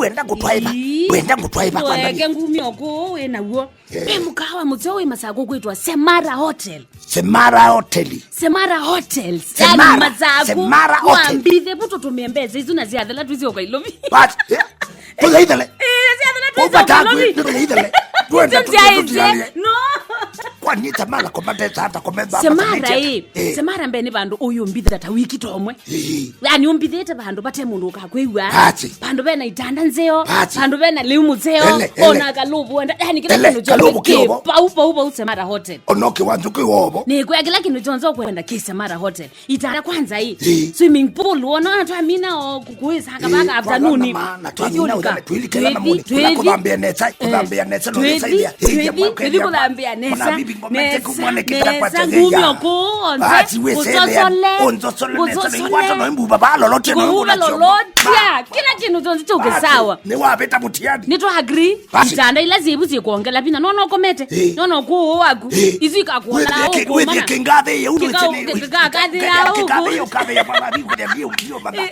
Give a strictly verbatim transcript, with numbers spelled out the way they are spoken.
Wenda kũtwaĩva. Ii. Wenda kũtwaĩva kwa ndani. Ndũeke ngumi oku wĩ naw'o. Eh. Ve mũkawa mũseo wĩ Masakũ kwĩtwa Semara Hotel. Semara Hotel. Semara Hotels. Semara, yani Masakũ. Semara Hotel. Wambithe vuto tumie mbesa isu na syathela twisyoka Ilovi. But, yeah. Tũyaithele. Eh, syathela twisyoka Ilovi. Tũyaithele. Twenda tũyaithele. No. Kwani Semara komatesa hata komemba. Semara, eh. Semara mbee nĩ vandũ ũyũmbithĩte ta wiki tomwe. Ĩĩ. Yani ũmbithĩte vandũ vate mũndũ ũkakwĩw'a. Ati. Vandũ vena itanda nzeo. Ati. Vandũ vena lĩu mũzeo. Ele, ele. Ona kalũvũ enda. Yani kĩla ele, kĩndũ kyonthe kalũvũ kĩ kĩovo. Pau, pau, pau Semara Hotel. Ona kĩwanzu kĩovo. Nĩ kwa kĩla kĩndũ kyonthe ũkwenda kĩ Semara Hotel. Itanda kwanza ĩ. Ĩĩ. Swimming pool wona ona twamina o kukuisa kavaka afternoon. Twamina ũthane twĩlikela na mũni. Kũthambĩa nesa, kũthambĩa nesa no nesa ĩthĩa. Twĩthi kũthambĩa nesa. Nesa ngumi okuonze. Kũsosole. Kũhuva lolotia kĩla kĩndũ kyonthe kyũke sawa. Nĩwavĩta mũtiani. Nĩtwa agree. Itanda ila syĩvu syĩkwongela vinya nona ũkomete. Nona ũkũũ waku. Isu ikakuola ũkũmana. Kĩkakathĩa ũkũmana.